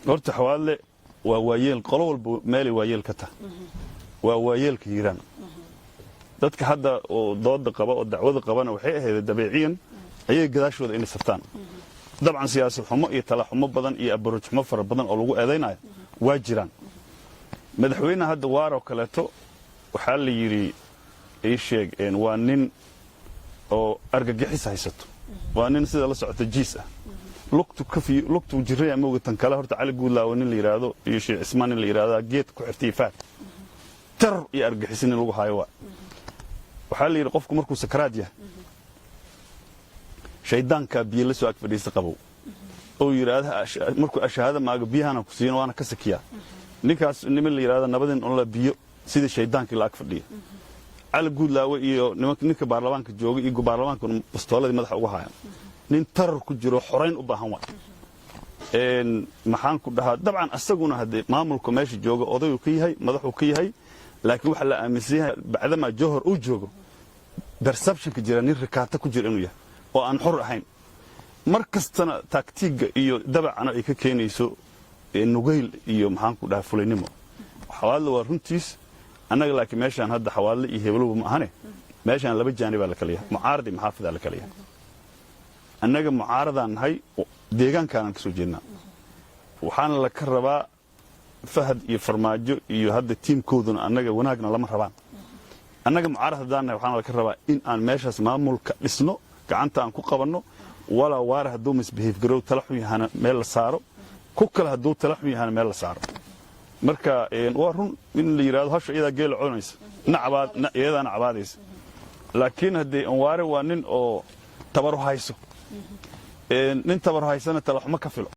Horta Xawaadle waa waayeel, qolo walba meelay waayeel ka tahay. Waa waayeelka Hiiraan. Dadka hadda oo dooda qaba oo dacwada qabana waxay ahayd dabeeciyan ayay gadaashooda inay saftaan. Dabcan siyaasad xumo iyo tala xumo badan iyo abaruj xumo fara badan oo lagu eedaynayo waa jiraan. Madaxweyne hadda Waaroo kaleeto waxaa la yidhi, ii sheeg, waa nin oo argagixis haysato, waa nin sida la socota jiis ah, lugtu kafi lugtu jiraya mooga. Tan kale horta Cali Guudlaawo nin la yidhaahdo iyo Sheekh Cismaan nin la yidhaahdo geed ku xirtay faad terror iyo argagixis nin lagu hayo. Waa waxaa la yidhi qofku markuu sakaraad yahay, shaydaankaa biyo la soo ag fadhiista qabow oo yidhaahda, markuu ashahaada maago, biyahana ku siino, waana ka sakiyaa. Ninkaas niman la yidhahda nabadin onla biyo sidii shaydaankii la ag fadhiya. Cali Guudlaawe iyo ninka baarlamaanka jooga iyo baarlamaanka bastooladii madaxa uga haya, nin tarar ku jiro, xorayn u baahan waay. Maxaan ku dhahaa, dabcan asaguna haddee maamulka meesha jooga odayuu ka yahay, madaxuu ka yahay, laakiin waxaa la aaminsan yahay bacdamaa Jowhar uu joogo, perceptionka jira nin rikaata ku jira inuu yahay oo aan xor ahayn. Mar kastana taagtiigga iyo dabacana ay ka keenayso nugayl iyo, maxaan ku dhahaa, fulaynimo. Xawaadle waa runtiis. Annaga laakiin meeshaan hadda Xawaadle iyo hebelowa ma ahane, meeshaan laba jaanibaa la kala yahay, mucaarad iyo maxaafidaa la kala yahay. Annaga mucaaradaan nahay, deegaankaanan ka soo jeednaa. Waxaana la ka rabaa Fahad iyo Farmaajo iyo hadda tiimkooduna annaga wanaagna lama rabaan. Annaga mucaarad haddaan nahay, waxaana la ka rabaa in aan meeshaas maamulka dhisno, gacanta aan ku qabanno. Walaa Waare hadduu misbehave garow, tala xun yahana meel la saaro, ku kale hadduu tala xun yahana meel la saaro. Marka waa run in la yidhahdo hasha iyadaa geela cunaysa, iyadaana cabaadaysa, laakiin haddee Waare waa nin oo tabaru hayso, nin tabaru haysana talaxumo ka filo.